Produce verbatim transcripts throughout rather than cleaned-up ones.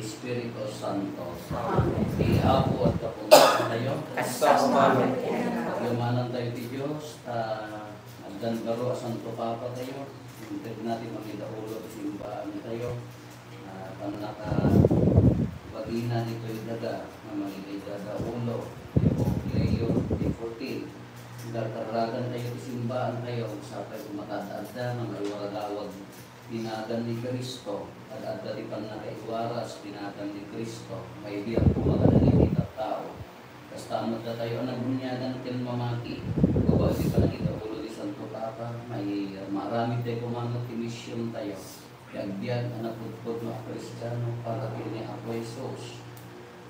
Espiritu Santo. Amen. Ti Apo adda kano kadatayo. Kasta met. Pagyamanantayo ti Dios, ta addan baro a Santo Papatayo. Intedna ti mangidaulo ti simbaantayo. Ah, pannakabagina ditoy daga nga mangidaulo ti Pope Leo the fourteenth. Karkaragantayo ti simbaantayo, sapay koma ta adda nga maiwaragawag ti nagan ni Cristo, ad-adda ti pannakaiwaras ti nagan ni Cristo, maibiag koma kadagiti tattao. Kasta met datayo a nabuniagan ken mamati, babaen ti pannakidaulo ni Santo Papa, mai-, maaramidtayo koma met ti misiontayo, ti agbiag a napudpudno a Kristiano para ken ni Apo Jesus.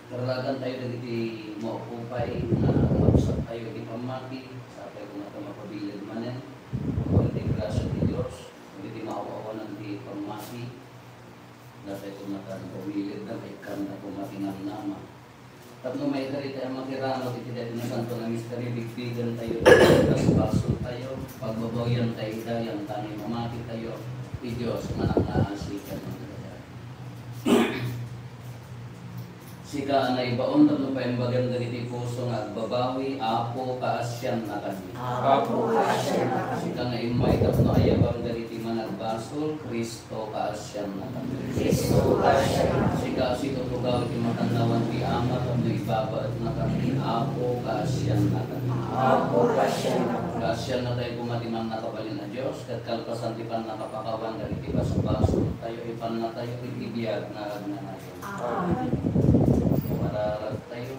Kararagantayo dagiti maupay nga mausartayo iti pammati, sapay koma ta mapabilid manen, ken ti grasia ti Dios, dagiti maaw-awanan ti pammati, sapay koma ta mapabilidda, maikkanda koma ti namnama. Tapno maikari tayo makiramag iti daytoy a nasanto nga misteryo, bigbigantayo, basbasoltayo, pagbabawiantayo ida, yantano mamatitayo, ti Dios nga nangngaasit kenka. Sika a naibaon tapno paimbagam dagiti puso nga agbabawi, Apo, kaasianna kami. Apo, kaasianna kami. Sika nga immay tapno ayabam dagiti managbasol, Cristo, kaasianna kami. Cristo, kaasianna kami. Sika a situtugaw iti makannawan ti Ama tapno ibabaetna kami, Apo, kaasianna kami. Apo, kaasianna kami. Kaasiannatayo koma ti Mannakabalin a Dios, ket kalpasan ti pannakapakawan dagiti basbasoltayo, ipannatayo iti biag nga agnanayon. Amen. Mararagtayo.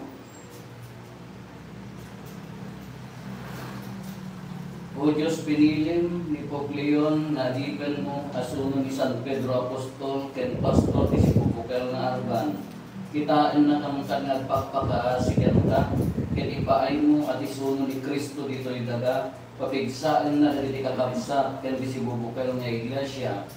O Dios, pinilim ni Pope Leon nga adipenmo a suno ni San Pedro Apostol ken pastor ti sibubukel nga arban. Kitaenna kangkad nga agpakpakaasi kenka, ket ipaaymo a ti suno ni Cristo ditoy daga, papigsaenna dagiti kakabsat ken ti sibubukel nga iglesia.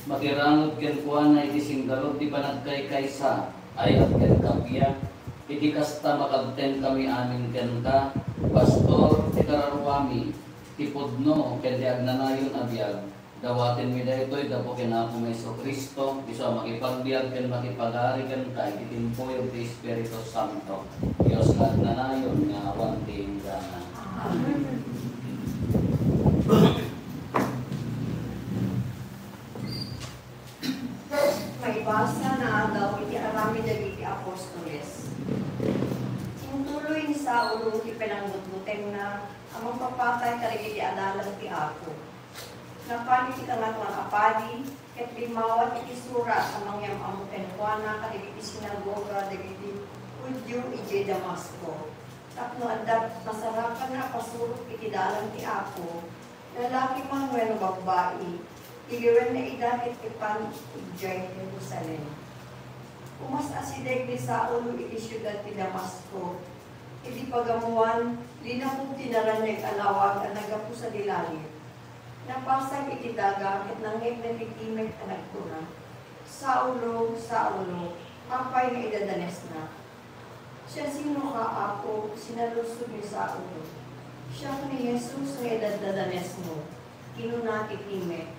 Makirangod kenkuana iti singgalup ti panagkaykaysa, ayat ken kappia. Iti kasta, makabtengkami amin kenka, Pastor, ti kararuami, ti pudno ken ti agnanayon a biag. Dawatenmi daytoy gapu ken Apomi Jesu-Cristo, isu a makipagbiag ken makipagari kenka iti timpuyog ti Espiritu Santo, Dios nga agnanayon nga awan ti inggana. Amen. Maibasa nga Adaw iti Aramid dagiti Apostoles. Intuloy ni Saulo ti panangbutbutengna a mangpapatay kadagiti adalan ti Apo. Napan iti Kangatoan a Padi ket limmawat iti surat a mangyam-ammo kenkuana kadagiti sinagoga dagiti Judio idiay Damasco, tapno adda masarakan a pasurok iti dalan ti Apo, lalaki man wenno babbai, iliwenna ida ket ipan idiay Jerusalem. Umas-asideg ni Saulo iti siudad ti Damasco. Iti pagammoan, linapog ti naraniag a lawag a naggapu sadi langit. Napasag iti daga ket nangngegna ti timek a nagkuna, "Saulo, Saulo, apay nga idadanesnak?" "Siasinoka, Apo?" sinaludsod ni Saulo. "Siak ni Jesus nga idadadanesmo," kinuna ti timek.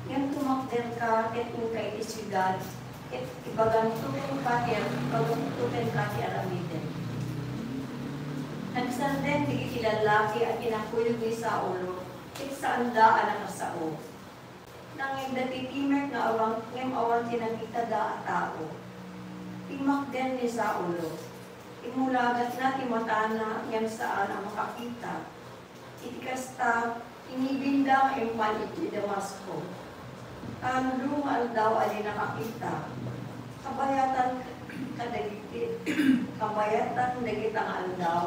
"Ngem tumakderka ket inka iti siudad, ket ibaganto kenka ti, ibaganto kenka ti aramidem." Nagsardeng dagiti lallaki a kinakuyog ni Saulo, ket saanda a nakasao. Nangngegda ti timek nga awan, ngem awan ti nakitada a tao. Timmakder ni Saulo. Immulagatna ti matana, ngem saan a makakita. Iti kasta, inibinda nga impan idiay Damasco. Tallo nga aldaw a di nakakita. Kabayatan kadagiti, kabayatan dagita nga aldaw,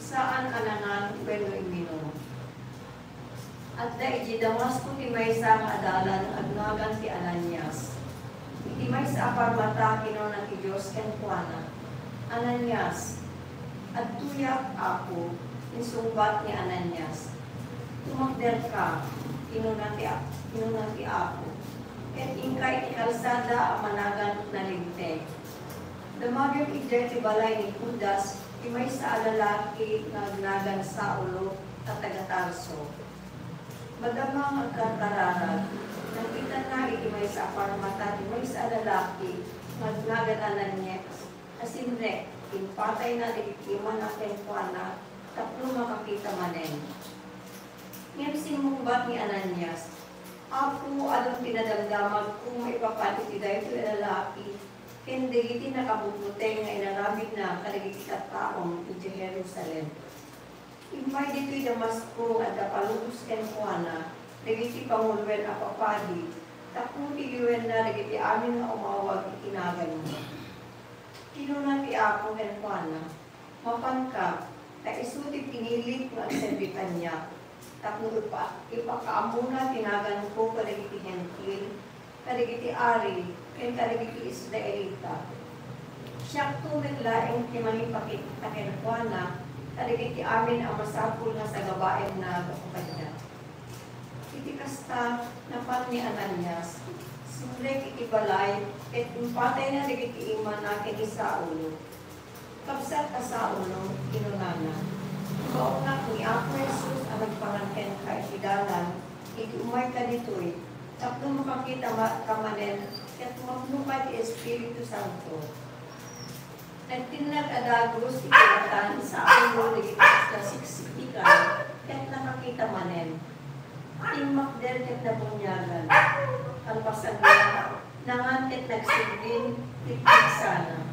saan a nangan wenno imminum. Adda idiay Damasco ti maysa nga adalan nga agnagan ti Ananias. Iti maysa a parmata, kinuna ti Dios kenkuana, "Ananias." "Adtoyak, Apo," insungbat ni Ananias. "Tumakderka," kinuna ti, kinuna ti Apo, "ket inka iti kalsada a managan Nalinteg. Damagem idiay ti balay ni Judas, ti maysa a lalaki nga agnagan Saulo a taga-Tarso." Madama nga agkarkararag, nakitanna iti maysa a parmata ti maysa a lalaki Nagnagan Ananias, nasinrek, impatayna dagiti imana kenkuana tapno makakita manen. Ngem simmungbat ni Ananias, "Apo, adun ti nadamdamagko maipapan iti daytoy a lalaki ken dagiti nakabutbuteng nga inaramidna kadagiti tattaom idiay Jerusalem. Immay ditoy Damasco nga adda palubos kenkuana dagiti panguloen a papadi tapno tiliwenna dagiti amin nga umawag iti naganmo." Kinuna ti Apo kenkuana, "Mapanka, ta isu ti pinilik nga agserbi kaniak, tapno ipa-, ipakaammona ti naganko kadagiti Hentil, kadagiti ari, ken kadagiti Israelita. Siakto met laeng ti mangipakita kenkuana kadagiti amin a masapul nga sagabaenna gapu kaniak." Iti kasta, napan ni Ananias, simrek iti balay, ket impatayna dagiti imana ken ni Saulo. "Kabsat a Saulo," kinunana, "imbaonnak ni Apo Jesus a nagpangan kenka iti dalan idi umayka ditoy, tapno makakita ma-, ka manen ket mapnoka ti Espiritu Santo." Nagtinnag a dagus iti mata ni Saulo dagiti kasla siksiktikan, ket nakakita manen. Timmakder ket nabuniagan. Kalpasanna, nangan ket nagsirbin ti pigsana.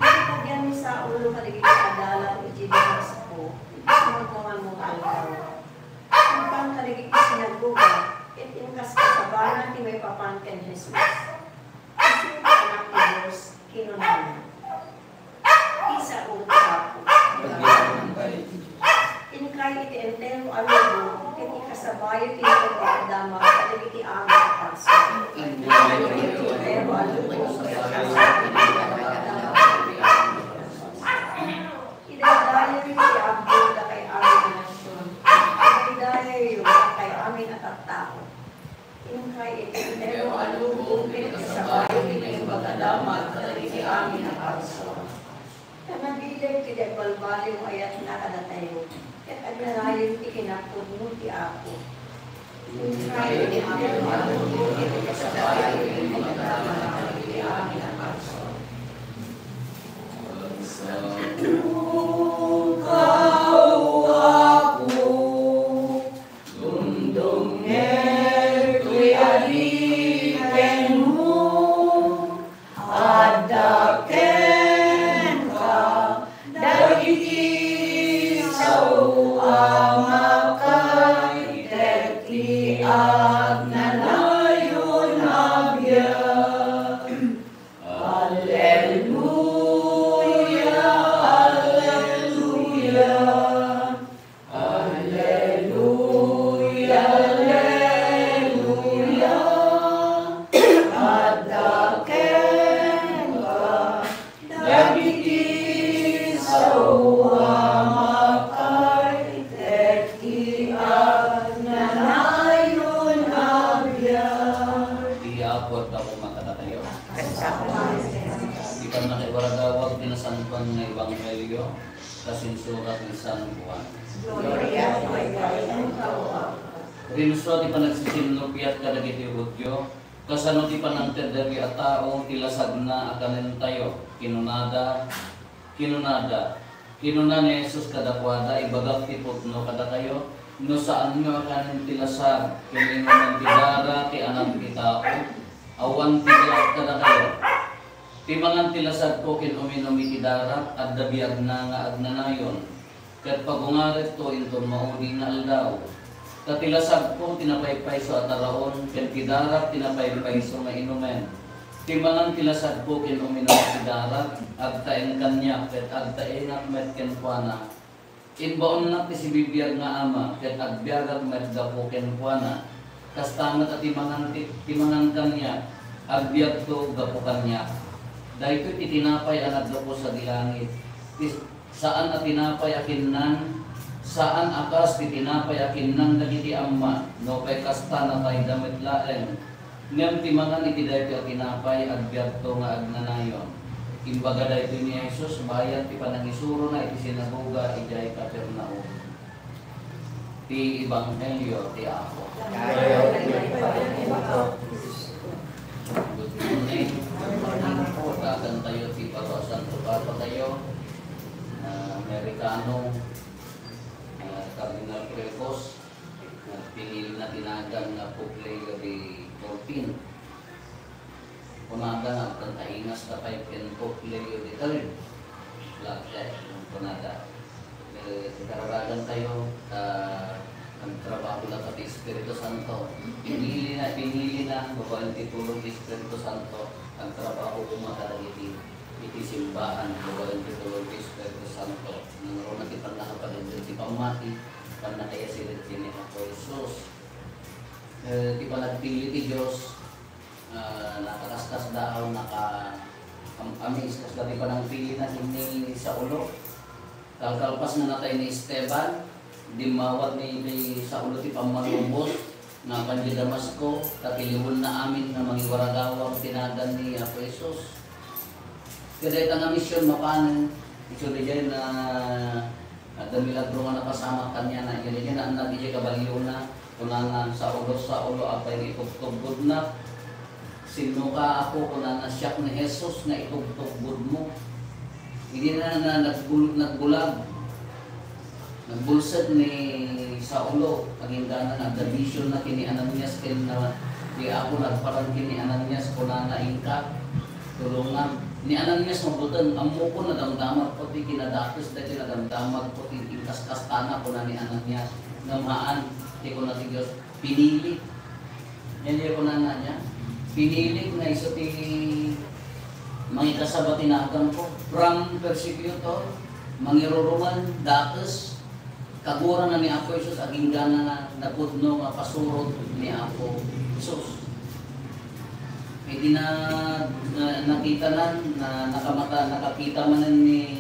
Nakitagan ni Saulo kadagiti adalan idiay Damasco iti sumagmamano nga aldaw. Nagpan kadagiti sinagoga, ket inkaskasabana ti maipapan ken Jesus. Isu ti Anak ti Dios, kinunana. Ti sao ti Apo. Inkay iti entero a lubong, ket ikasabayo ti nagdamag kadagiti amin a parsua. Inkay iti entero a lubong, ket ikasabayo ti nagdamag kadagiti amin a parsua. Idaydayayo ti Apo, dakay amin a nasion. Idaydayayo, dakay amin a tattao. Inkay iti entero a lubong ket ikasabayo ti naimbag a damag kadagiti amin a parsua. Ta nabileg ti agbalbaliw nga ayatna kadatayo, ket agnanayon ti kinapudno ti Apo. Inkay iti entero a lubong ket ikasabayo ti naimbag a damag kadagiti amin a parsua. Apo, dumdumngeg toy adipenmo, adda kenka dagiti sao a makaited ti agnanayon a biag. Alleluia, alleluia. Alleluia, alleluia. Adda kenka dagiti sao a makaited ti agnanayon a biag. Ti Apo adda koma kadatayo. Ti pannakaiwaragawag ti nasantoan nga ebanghelio kas insurat ni San Juan. Gloria, Rinsuo ti panagsisinnupiat kadagiti Judio, kasano ti panangted dagiti a tao ti lasagna a kanentayo. Kinunada, kinunada, kinuna ni Jesus kadakuada, "Ibagak ti pudno kadakayo, no saanyo a kanen ti lasag ken inumen ti dara ti Anak ti Tao, awan ti biag kadakayo. Ti mangan ti lasagko ken uminum iti darak, adda biagna nga agnanayon, ket pagungaretto inton maudi nga aldaw. Ta ti lasagko ti napaypayso a taraon, ken ti darak ti napaypayso nga inumen. Ti mangan ti lasagko ken uminum iti darak, agtaeng kaniak, ket agtaengak met kenkuana. Imbaonnak ti sibibiag nga Ama, ket agbiagak met gapu kenkuana. Kasta met a ti mangan ti, ti mangan kaniak, agbiagto gapu kaniak. Daytoy ti tinapay a naggapu sadi langit. Ti saan a tinapay a kinnan, saan a kas ti tinapay a kinnan dagiti amma, no pay kasta, natayda met laeng. Ngem ti mangan iti daytoy a tinapay, agbiagto nga agnanayon." Imbaga daytoy ni Jesus bayat ti panangisurona iti sinagoga idiay Capernaum. Ti Ebanghelio ti Apo. Good morning. Tayo, ah, Amerikano, ah, Cardinal Precoz, nga pinili na ti nagan nga Pope Leo the fourteenth. Kunada nga agkantaingas ta pay ken Pope Leo the third. Labi, kunada. Eh, kararagan tayo, ta nagtrabaho la ti Espiritu Santo. Pinili na, pinili na, babaen ti tulong ti Espiritu Santo, nagtrabaho koma kadagiti, iti simbaan, babaen ti tulong ti Espiritu Santo. Nangruna ti pannakapadeddeng ti pammati, pannakaiyasid ken ni Apo Jesus. Eh, ti panagpili ti Dios, ah, nakaskasdaaw, naka-, am-, amis, kasla ti panangpili na ken ni Saulo. Kalkalpas nga natay ni Esteban, dimmawat ni, ni Saulo ti pammalubos nga apan di Damasco, ta tiliwenna amin nga mangiwaragawag ti nagan ni Apo Jesus. Ket dayta nga mision mapanen, isu diay na adda milagro nga napasamak kaniana, isu diay naannad idiay kaballiona, kunana, "Saulo, Saulo, apay nga itugtugbodnak?" "Sinnoka, Apo?" kunana. "Siak ni Jesus nga itugtugbodmo." Idi na, na nagbul-, nagbulag, nagbulsek ni Saulo, agingga na nagdadisyon na ken ni Ananias ken na, ti Apo nagparang ken ni Ananias, kunana, "Inka, tulongam." Ni Ananias mabuteng, "Ammokon, nadamdamagko ti kinadakes, dagiti nadamdamagko ti inkaskastana," kuna ni Ananias. Ngem haan, ti kuna ti Dios, "Pinili." Yan yung kunana niya. "Pinili nga isu ti mangikasaba ti naganko." From persecutor, mangiruruman, dakes, kagurana ni Apo Jesus, agingga na nga napudno nga pasurot ni Apo Jesus. Idi na, na, nakita na, na, nakamata, nakakita manen ni,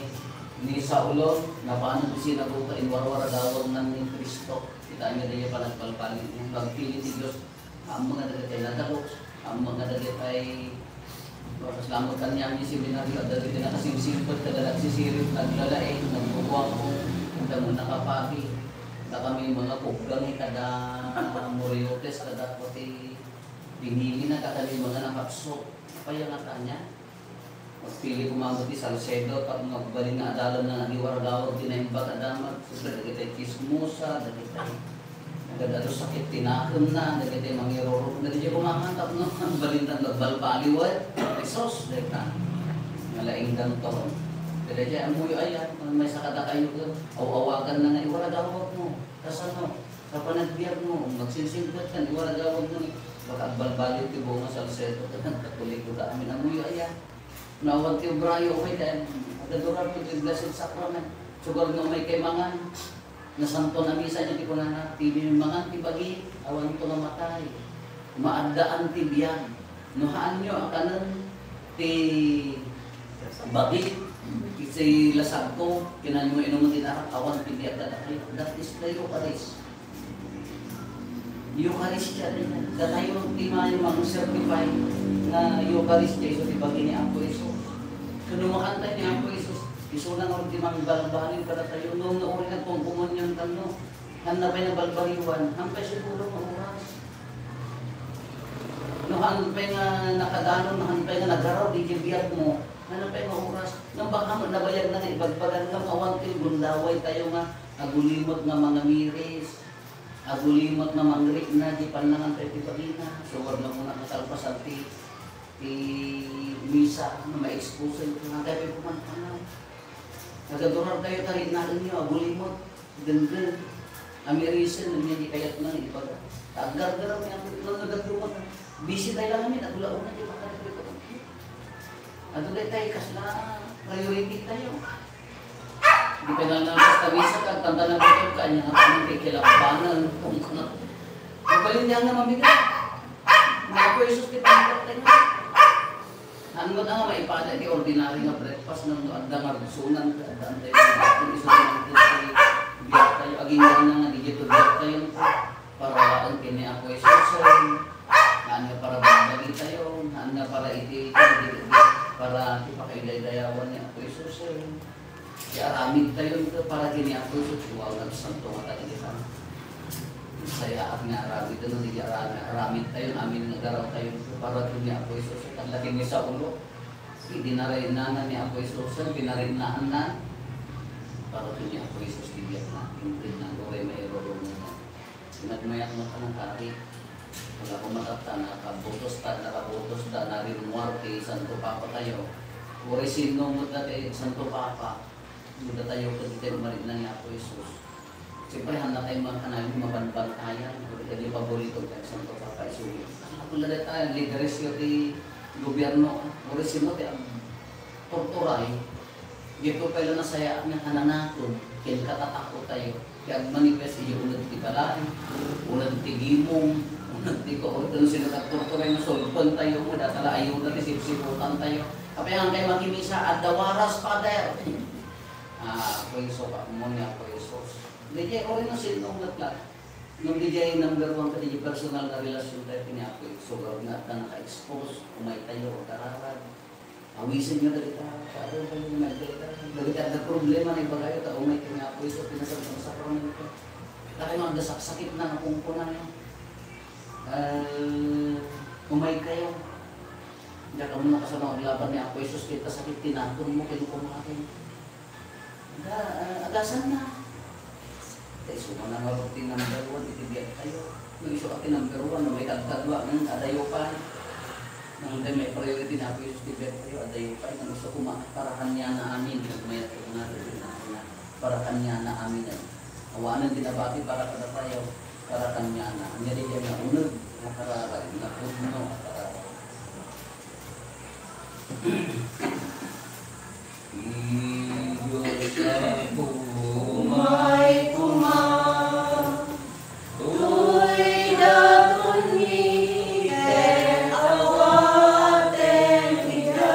ni Saulo, napanan ti sinagoga, inwarwaragawag na ni Cristo. Kita niyo din yung panagbalbali niya. Pagpili ti Dios, ammo nga dagiti nadalus, ammo nga dagiti, kasla met kaniami seminaryo, dagiti nakasingsimpet, kada nagsisirib, naglalaing, nagbubuako, anda mo nakapapi, da kami mga kugang, kada moriotes, kada pati pinili na, kada may mga nakapsot. Apay nga kanya? Agpili koma ti Salcedo, tapno agbalin nga adalanna nga agiwaragawag ti naimbag a damag. Siyempre, dagiti chismosa, dagiti nagad-adu sakit ti nakemna, dagiti mangirurok. Dagiti kumakan, tapno agbalin nga agbalbaliw, eh. Jesus, dayta. Nga laing danton. Dagiti ammoyo aya, maysa kadakayo, aw-awagan na nga iwaragawagmo. Kasano? Sa panagbiagmo, magsingsingpet kan, iwaragawagmo ni, baka agbalbaliw ti buong Salcedo, ket nagkatoliko da amin. Ammoyo aya? No awan ti obrayo, okay, dahil nagdadurab ti Blessed Sacrament. Sugar no may kay mangan, nasanto na misa niya ti kunana, "Ti mangan ti bagi, awan to nga matay. Maaddaan ti biag." No haanyo a kanen ti bagi, iti lasagko, kinanyo inumen ti darak, awan ti biag kadakayo. That is the Eucharist. Eucharistia, datayo ti mayo mang-certify nga Eucharistia isu ti bagi ni Apo Jesus. Kuno makanta ni Apo Jesus, isuna nga ti mangbalbaliw kadatayo, no, no, uri nagkongkomunyon kano, han na pay nabalbaliwan, han pay siguro nga oras. No, han pay nga nakadanon, han pay nga nagaraw, di biag mo, han na pay nga oras. Ngem baka mo nabayag na nga ibagbagan, ngem awan ti gundaway tayo nga agulimot nga mga miris. Agulimot nga mangrikna, di pannangan tayo ti bagina. So, wag na muna katalpasan ti, ti misa, nga ma-expose tayo, nga tayo pumantangan. Nagadurar tayo, tarinaan niyo, agulimot, dengdeng, amirisen, niya di kayat na, ibaga. Tagargaram niya, no, nagadurar. Busy tayo lang, amin, agulaon na, di ba? Adu daytay kasla priority tayo. Di pa nga nang basta misa ka, tanda na ba ito, kanya nga kami kay kilapanan, kung ano. Mabalin niya nga mamigat. Nga po, Jesus, di pa nga tayo. Ano na nga maipada, di ordinary nga breakfast, nang anda nga sunan, anda ang tayo, kung iso na ang biyak tayo, aging nga nga, di dito biyak tayo. Para laeng ken ni Apo Jesus, haan nga para babagi tayo, haan nga para iti, iti, iti, para ti pakaidaydayawan ni Apo Jesus. Ti aramid tayo ito para ken ni Apo Jesus, wow, nagsanto nga tayo di ka. Sayaat nga aramid, ano, di aramid, aramid tayo, amin nga garaw tayo ito para ken ni Apo Jesus. Ang laki ni Saulo, Idi narinnana ni Apo Jesus, pinarinnaanna, para ni Apo Jesus ti biagna, inted na, uray mairurong na. Nagmayat mo ka ng kari. Wala ko matatta, nakabutos ta, nakabutos ta, narinmuar ti Santo Papa tayo. Uray sino mo ta ti Santo Papa. Datayo ket iti marinna ni Apo Jesus. Siyempre, handa tayo makanayon, mabanbantayan. Ket di paborito tayo, Santo Papa, isu. Ano kung dada tayo, lideres yo ti gobierno, o resino ti ag-, torturay. Dito pala nasaya nga kananaton, ken katatapo tayo. Kaya manifest iyo unod ti balay, unod ti gimong, unod ti koor, kung sino nagtorturay, nasulban tayo, mo, datala ayuda, ti sipsiputan tayo. Apay nga kayo makimisa, adda waras, Father. Ah, Apo Isu, Apo ni Apo Jesus. Daydiay, uri no sino nga tla. No daydiay number one ka, daydiay personal nga relasyon tayo kini Apo Isu. Sugar nga at na naka-expose, umay tayo, agkararag. Awisen nga dagita, kaaro kayo nga dagita. Dagita, nagproblema na ibagayo, ta umay kini Apo Isu, pinasal sa sakramento. Dagita kayo nga saksakit na, napungko na, no? Eh, umay kayo. Diak kamo nakasano aglaban ni Apo Jesus, kita sakit tinapon mo, kinukumakin. Aga, ah, agasan na. Kay isu man nga ti number one, iti biag tayo. No isu a ti number one, no, may kadkadwa, hmm, adayo pa. Nang may priority ni Apo Jesus ti biag tayo, adayo pa. Nang isu kuma, para kanya na amin, nagmayat ko nga, para kanya na amin. Awanan ti nabati para kadatayo, para kaniana. Ania daydiay nga uneg, nakararag, napudno, nakararag. Diyos Apo, umay koma, tuy daton mi ken awaten ida.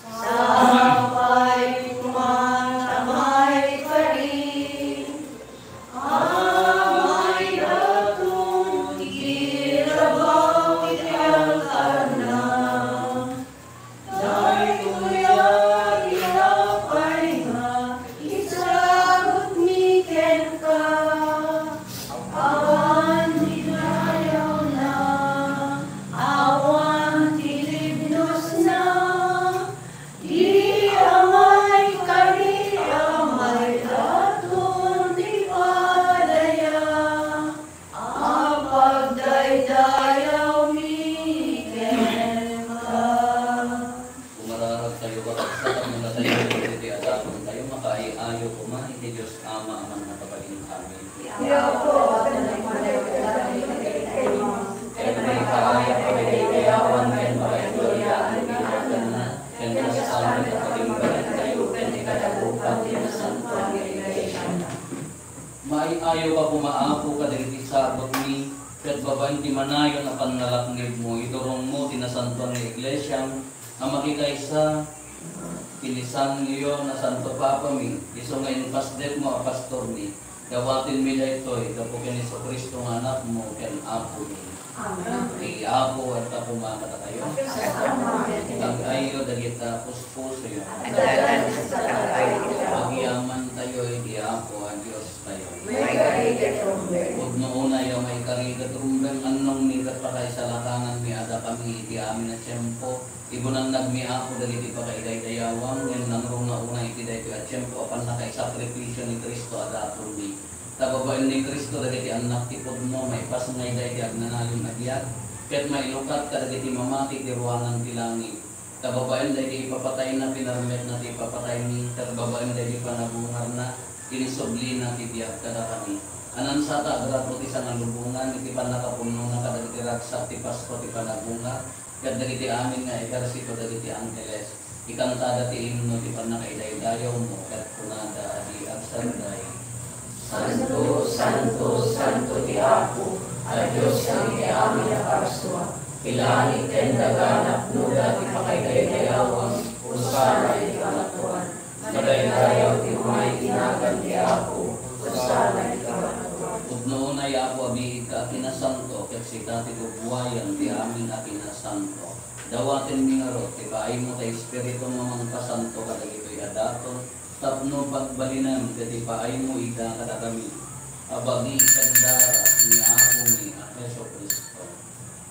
Sapay koma ta maikari, amay daton ti rabaw ti altarna. Daytoy a tinapay nga isagutmi kenka, awan ti dayawna, awan ti libnosna, di amay kari, amay daton ti padaya a pagdaydayawmi kenka. Umararag tayo, kakabsat, tapno datayo iti adaton tayo, makaay-ayo koma iti Dios Ama a mannakabalin. Amen. Ken maikari a pagdaydayawan ken pakaigoriaan ti naganna, ken kas amin a pagimbalintayo ken ikadagupan ti nasantoan nga iglesia. Maay-ayoka koma, Apo, kadagiti sabongmi, ket babaen ti manayon a pannalaknibmo, iturongmo ti nasantoan nga iglesiam a makikaysa ken ni San Leon a Santo Papami, isu nga impasdekmo a pastormi. Dawatenmi daytoy gapu ken Jesu-Cristo nga Anakmo ken Apomi. Amen. Ti Apo adda koma kadatayo. Ag-ayyo dagita puspusoyo. Agyamantayo iti Apo a Diostayo. Pudno unay a maikarigat rumbeng, annongmi ket pakaisalakanganmi a dakami iti amin a tiempo. Ibunannagmi, Apo, dagiti pakaidaydayawam, ngem nangruna unay iti daytoy a tiempo a pannakaisakripisio ni Cristo a datonmi. Ta babaen ni Cristo dagiti annak ti pudno, maipasngayda iti agnanayon a biag, ket mailukat kadagiti mamati ti ruangan ti langit. Ta babaen daydi ipapatayna, pinarmetna ti ipapataymi, ket babaen daydi panagungarna, insublina ti biag kadakami. Anansata a grapo ti sangalubongan iti pannakapunnona kadagiti ragsak ti Pasko ti panagungar, ket dagiti amin nga ehersito dagiti angheles, ikantada ti imno ti pannakaidaydayawmo, ket kunada a di agsarday: Santo, santo, santo ti Apo a Dios dagiti amin a parsua. Ti langit ken daga napnoda ti pakaidaydayawam. Hosanna iti kamatuan. Madaydayaw ti umay iti nagan ti Apo. Hosanna iti kamatuan. Pudno unay, Apo, a biigka a kinasanto, ket sika ti bubuayan ti amin a kinasanto. Dawatenmi ngarud ti paaymo ti Espiritum a mangpasanto kadagitoy a daton, tapno pagbalinem iti paaymo ida kadakami a bagi ken dara ni Apomi a Jesu-Cristo.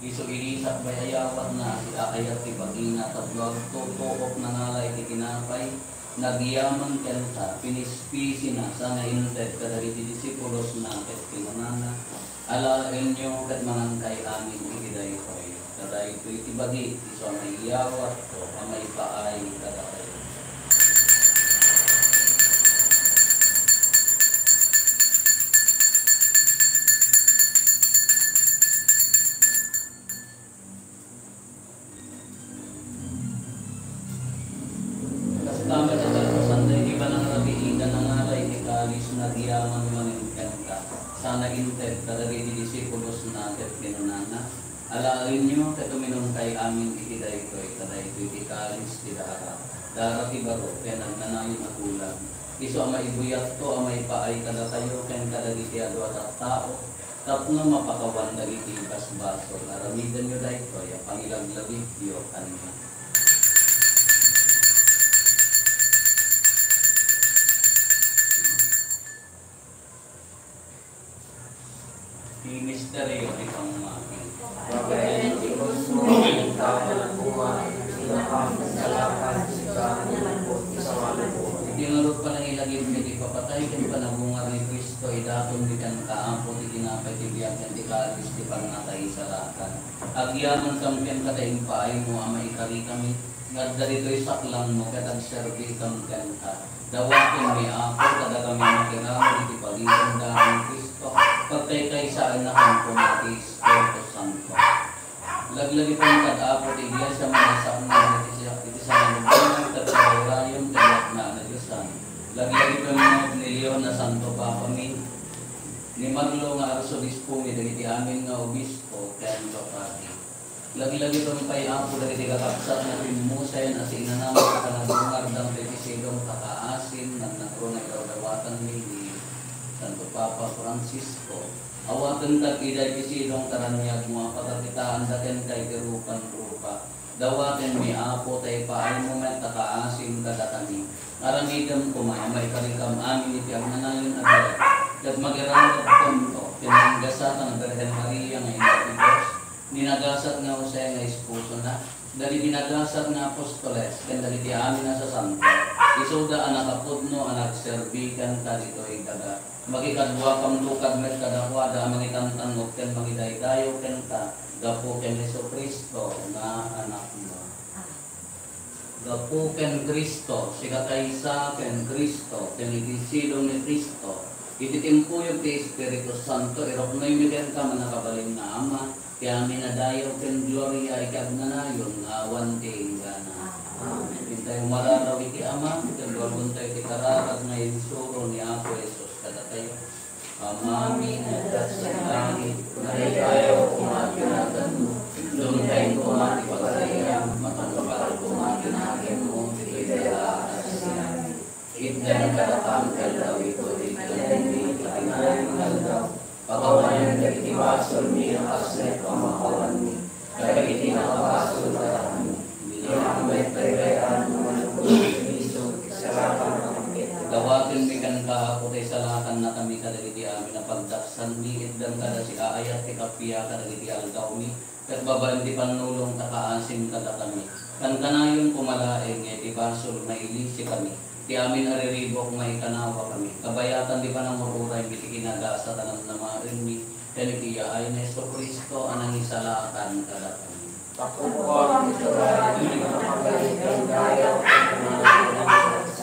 Isu idi sakbay ayawatna, siaayat ti bagina, tapno agtutuok, nangala iti tinapay, nagyaman kenka, pinispisina, sana inted kadagiti disipulosna, ket kinunana, "Alaenyo ket mangankay amin iti daytoy, ta daytoy ti bagi ti isu a maiyawatko a maipaay kadakayo." Kasta met a kalpasan daydi panangrabii, nangala iti kalis, nagyaman manen kenka, sana inted kadagiti disipulosna, ket kinunana, "Alaenyo ket uminumkay amin iti daytoy, ta daytoy ti kalis ti dara, dara ti baro ken agnanayon a kulang, isu a maibuyatko a maipaay kadakayo ken kadagiti adu a tattao, tapno mapakawan dagiti basbasol. Aramidenyo daytoy a pangilaglagipyo kaniak." Ti misterio ti pammati. Babaen ti Dios mo, ikaw a nagbunga, pinakamasalakan, sika a nalagip ti sawalanko. Iti ngarud, panangilagipmi ti ipapatay ken panabungar ni Cristo, idatonmi kenka, Apo, ti tinapay ti biag ken ti kalis ti pannakaisalakan. Agyamankam kenka ta impaaymo a maikarikami, nga adda ditoy saklangmo ket agserbikam kenka. Dawatenmi, Apo, ta dakami a makiramid iti pagidanda ni Cristo, pagkaykaysaennakan koma ti Espiritu Santo. Laglagipen kad, Apo, ti Iglesia a naisaknang iti, iti sangalugan ket karayrayam ti yakna a nadiosan. Laglagipen met ni Leon a Santo Papami, ni Marlo nga Arsobispomi, dagiti amin nga obispo ken papadi. Laglagipen pay, Apo, dagiti kakabsat nga pimmusen a siinanam a panabungar dagiti sidong kakaasim, nagnagruna idawdawatanmi ni Santo Papa Francisco. Awaten kad ida iti sidong taraniagmo a pakakitaanda kenka iti rupan-rupa. Dawatenmi, Apo, ta ipaaymo met a kaasim kadakami. Aramidem koma a maikarikam amin iti agnanayon a biag, ket magiramedkanto ken nanggasat a Birhen Maria nga Ina ti Dios, ni nagasat nga Jose nga esposona, dagiti nagasat nga apostoles, ken dagiti amin a sasanto, isuda a nakapudno a nagserbi kenka ditoy daga. Makikaduakamto kad met kadakuada a mangitantannog ken mangidaydayaw kenka gapu ken Jesu-Cristo nga Anakmo. Gapu ken Cristo, sikakaysa ken Cristo, ken iti sidong ni Cristo, iti timpuyog ti Espiritu Santo, iruknoymi kenka, mannakabalin nga Ama, ti amin a dayaw ken gloria iti agnanayon nga awan ti inggana. Amen. Intayo mararaw iti Ama, ket luagontayo ti kararag nga insuro ni Apo Jesus kadatayo. Amami nga adda sadi langit, maidayaw koma ti naganmo, dumteng koma ti pagariam, matungpal koma ti naganmo, ditoy daga a siak. Itdan kadakami ti aldaw itoy, ket itdanmi iti kinayon nga aldaw. Pakawanem dagiti basolmi a kas met pamakawanmi kadagiti nakabasol kadakami. Dina met paypayaanmo nga agserbi iti salakan. Dawatenmi kenka, Apo, ta isalakannakami kadagiti amin a pagdaksanmi, itdan kada siaayat ti kappia kadagiti algawmi, ket babaen ti pannulong ta kaasim kadakami. Kankanayon koma laeng nga iti basol mailisikami, ti amin a riribuk maikanawakami, kabayatan ti panangur-uraymi iti kinagasat a namnamaenmi, ken iti yaay ni Jesu-Cristo a nangisalakan kadakami. Tapno awan ti turayan, makabalin ken dayaw.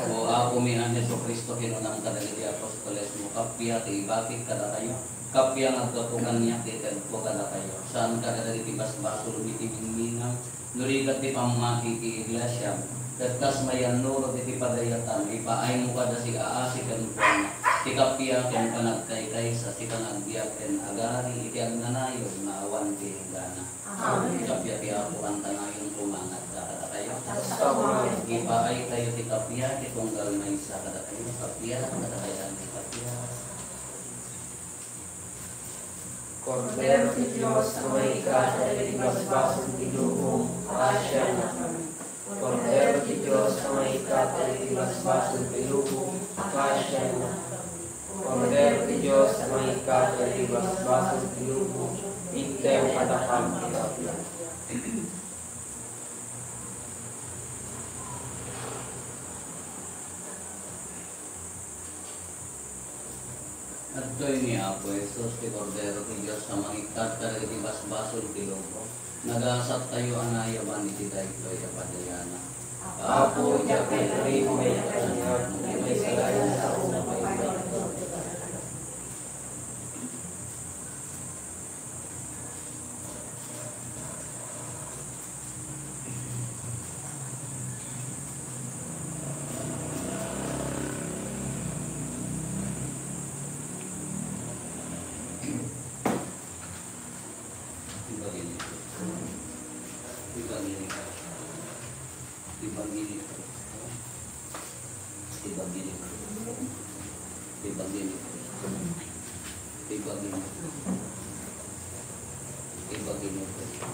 O Apomi a Jesu-Cristo, kinunam kadagiti apostolesmo, kappia ti ibakik kadakayo, kappia nga aggapu kaniak ti itedko kadakayo. Saan kadagiti basbasolmi ti mingminang, no rigat ti pammati ti iglesiam, ket kas mayannurot iti padayatam, ipaaymo kada siaasi kenkuana ti kappia ken panagkaykaysa, sika nga agbiag ken agari iti agnanayon nga awan ti inggana. Amen. Kappia ti Apo, kankanayon koma nga adda kadakayo. Kasta koma. Ipaaytayo ti kappia, ti tunggal maysa kadakayo. Kappia, kadakayo ti kappia. Kordero ti Dios a maikkat dagiti basbasol ti lubong, paasiannakami. Kordero ti Dios a maikkat dagiti basbasol ti lubong, paasiannakami. Kordero ti Dios a maikkat dagiti basbasol ti lubong, itdem kadakami ti kappia. Daytoy ni Apo Jesus, ti Kordero ti Dios a mangikkat kadagiti basbasol ti lubong. Nagasat tayo a nayaban iti daytoy a padayanan. Apo, diak pay kariko nga ikkannak, no ti maysa laeng a sao nga paibaga. Ibagin ni Kristo. Ibagin ni Kristo. Ibagin ni Kristo. Ibagin ni Kristo. Ibagin ni Kristo. Ibagin ni Kristo. Ibagin ni Kristo.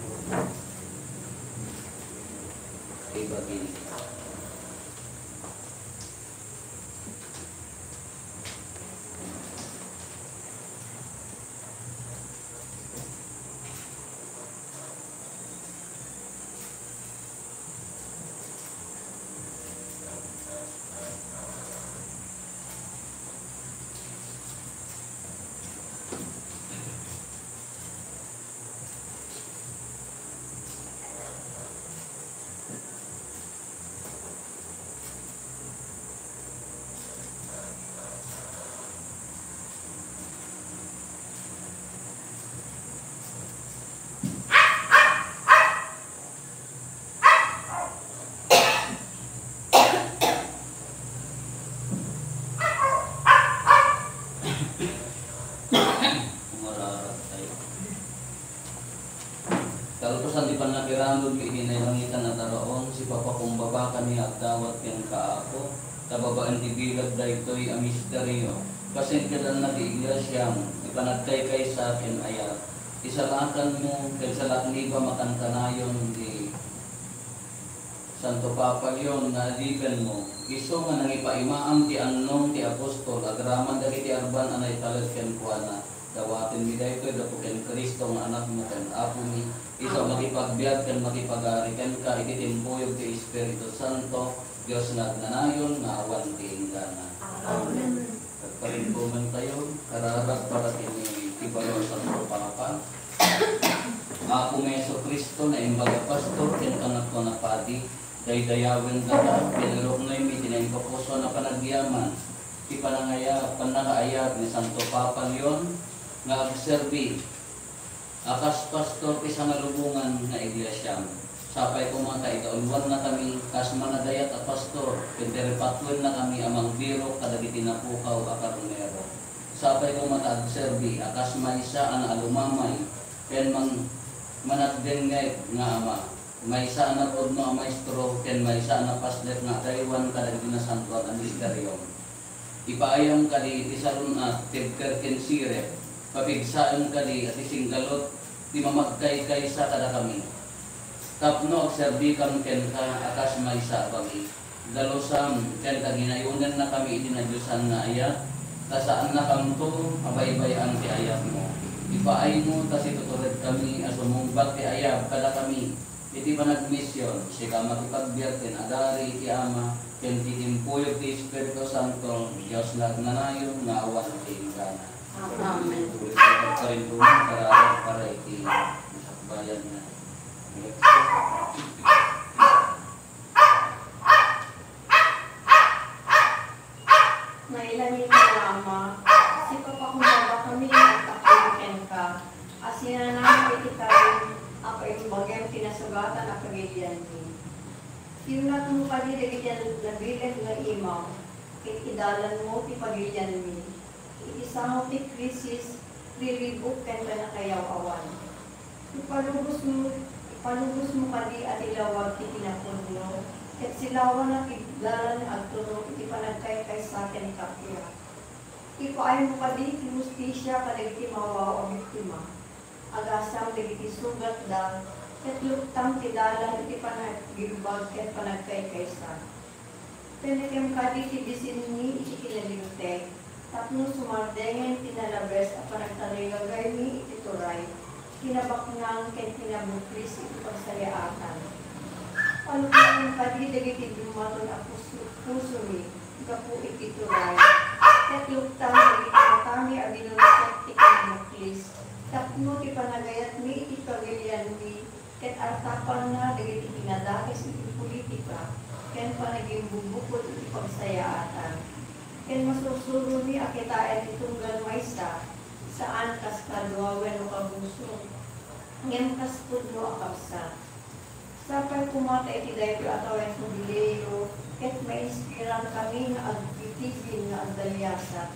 Ibagin ni Kristo. Umararag tayo. Kalpasan ti pannakiramidmi iti nailangitan a taraon, sipapakumbaba kami nga agdawat kenka, Apo, ta babaen ti bilag daytoy a misterio. Kasenkedanna ti iglesiam, ti panagkaykaysa ken ayat. Ti salakanmo ken salaknibam a kankanayon ti Santo Papa Leon nga adipenmo, isu nga nangipaimaam ti annong ti apostol agraman dagiti arban a naitalek kenkuana. Dawatenmi daytoy gapu ken Cristo nga Anakmo ken Apomi, isu a makipagbiag ken makipagari kenka iti timpuyog ti Espiritu Santo, Dios nga agnanayon nga awan ti inggana. Amen. Agparintuman tayo, kararag para ken ni ti baro a Santo Papa. Apo mi Jesu-Cristo, naimbag a pastor ken kangatoan a padi, daydayawendaka, ken iruknoymi ti naimpupusuan a panagyaman, ti panangaya-, pannakaayat ni Santo Papa Leon nga agserbi a kas pastor ti sangalubongan nga iglesiam. Sapay koma ta ikaulwannakami kas managayat a pastor, ken ti ripatuennakami a mangbirok kadagiti napukaw a karnero. Sapay koma ta agserbi a kas maysa a naalumamay ken mang-, managdengngeg nga ama, maysa a napudno a maestro, ken maysa a napasdek nga adaywan kadagiti nasantoan a misteriom. Ipaayam kadi ti sarun-at, ti ebker ken sirep, papigsaem kadi a ti singgalut ti mamagkaykaysa kadakami. Tapno agserbikam kenka a kas maysa a bagi, dalusam ken kaginayonennakami iti nadiosan nga ayat, ta saannakamto a baybay-an ti ayatmo. Ipaaymo ta situturedkami a sumungbat ti ayab kadakami. Iti panagmision, sika makipagbiag ken agari iti Ama, ken iti timpuyog ti Espiritu Santo, Dios nga agnanayon nga awan ti inggana. Amen. Ulit, agparintuman, kararag para iti nasakbayan nga eleksyon. Nailangitan nga Ama, sipapakumbabakami nga agtakem kenka, a sinanam iti karim a paimbagem ti nasugatan a pagilianmi. Siunatmo kadi dagiti nabileg nga imaw, ket idalanmo ti pagilianmi. Iti sango ti krisis, riribuk ken pannakayaw-awan. Ipalubosmo, ipalubosmo kadi a ti lawag ti kinapudno, ket silawana ti dalan nga agturong iti panagkaykaysa ken kappia. Ipaaymo kadi ti hustisia kadagiti mawaw a biktima. Agasam dagiti sugatda, ket luptam ti dalan iti panagbigbag ken panagkaykaysa. Penekem kadi ti bisinmi iti kinalinteg, tapno sumardengen ti nalabes a panagtarigagaymi iti turay, kinabaknang ken kinabuklis iti pagsayaatan. Paluknoem kadi dagiti dummaton a puso-, pusomi gapu iti turay, ket luptam dagiti mata a binulsek ti kinamuklis, tapno ti panagayatmi iti pagilianmi ket artapanna dagiti pinadakes iti politika ken panagimbumbukod iti pagsayaatan. Ken masursuromi a kitaen ti tunggal maysa, saan kas kadua wenno kabuso, ngem kas pudno a kabsat. Sapay koma ta iti daytoy a tawen jubileo ket mainspirankami nga agbigbigin nga agdaliasa.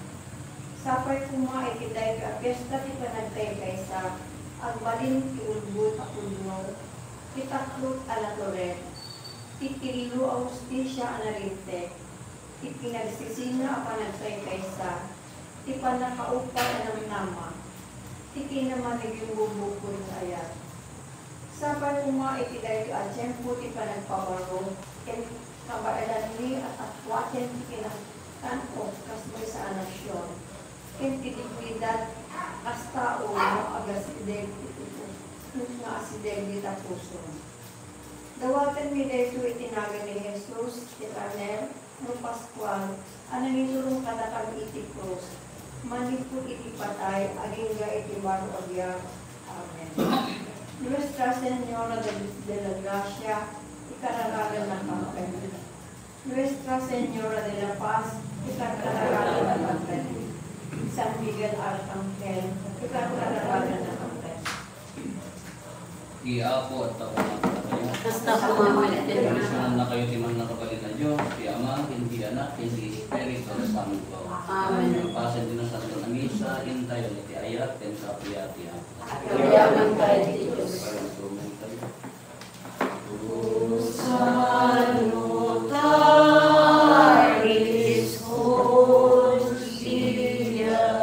Sapay koma iti daytoy a piesta ti panagkaykaysa, agbalin ti ulbod a pudno, ti taklot a natured, ti tillo a hustisia a nalinteg, ti pinagsisina a panagkaykaysa, ti pannakaupay a namnama, ti kinamanigimbumbukod nga ayat. Sapay koma iti daytoy a tiempo ti panagpabaro ken kabaelanmi a tapuaten ti kinatan-ok kas maysa a nasion, ken ti dignidad kas tao nga agasideg iti pus-, nga asideg dita pusom. Dawatenmi daytoy iti nagan ni Jesus ti karnero nga Paskual a nangiturong kadakami iti krus, manipud iti patay agingga iti baro a biag. Amen. Nuestra Señora de, de la Gracia, ikararagannakami. Nuestra Señora de la Paz, ikararagannakami. San Miguel Arcangel, ikararagannakami. Ti Apo adda koma kadakayo. Kasta koma met kenka. Bendisyonannakayo ti Mannakabalin a Dios, ti Ama, ken ti Anak, ken ti Espiritu Santo. Amen. Pasen ti Nasanto a Misa, intayon iti ayat ken kappia ti Apo. Agyamantayo ti Dios. Salutario Dei, Salutaris Hostia.